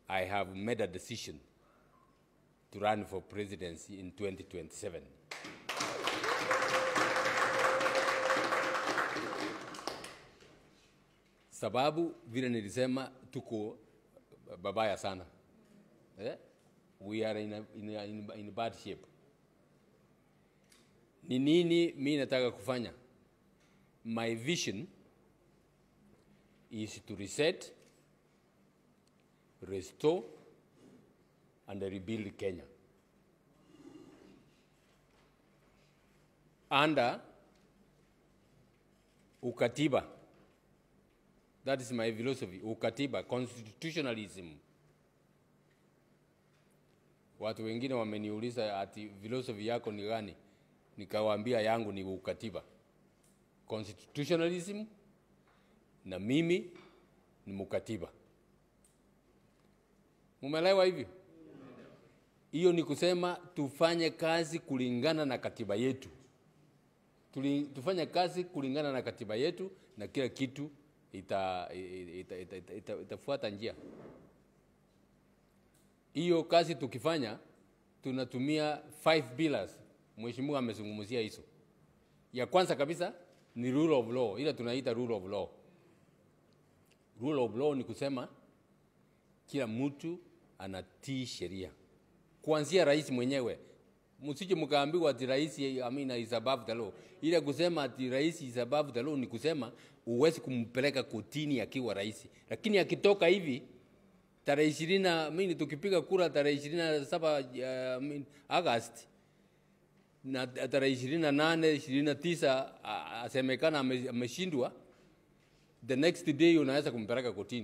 I have made a decision to run for presidency in 2027. Sababu vile nilisema tuko babaya sana. Eh? We are in bad shape. Ni nini mimi nataka kufanya? My vision is to reset, restore and rebuild Kenya under ukatiba. That is my philosophy, ukatiba, constitutionalism. Watu wengine wameniuliza ati philosophy yako ni gani? Nikawaambia yangu ni ukatiba, constitutionalism, na mimi ni mukatiba. Mumeelewa hivyo? Hiyo ni kusema tufanye kazi kulingana na katiba yetu. Tufanye kazi kulingana na katiba yetu na kila kitu itafuata njia. Hiyo kazi tukifanya tunatumia 5 pillars. Mheshimiwa amezungumzia hizo. Ya kwanza kabisa ni rule of law, ila tunaita rule of law. Rule of law ni kusema kila mtu anatii sheria. Kuanzia rais mwenyewe. Msije mkaambiwa ati rais, I mean, is above the law. Ile kusema ati rais is above the law ni kusema uwezi kumpeleka kotini akiwa rais. Lakini akitoka hivi tarehe 20, mimi tukipiga kura tarehe 27 August na tarehe 28, 29 asemekana ameshindwa, the next day unaweza kumpeleka kotini.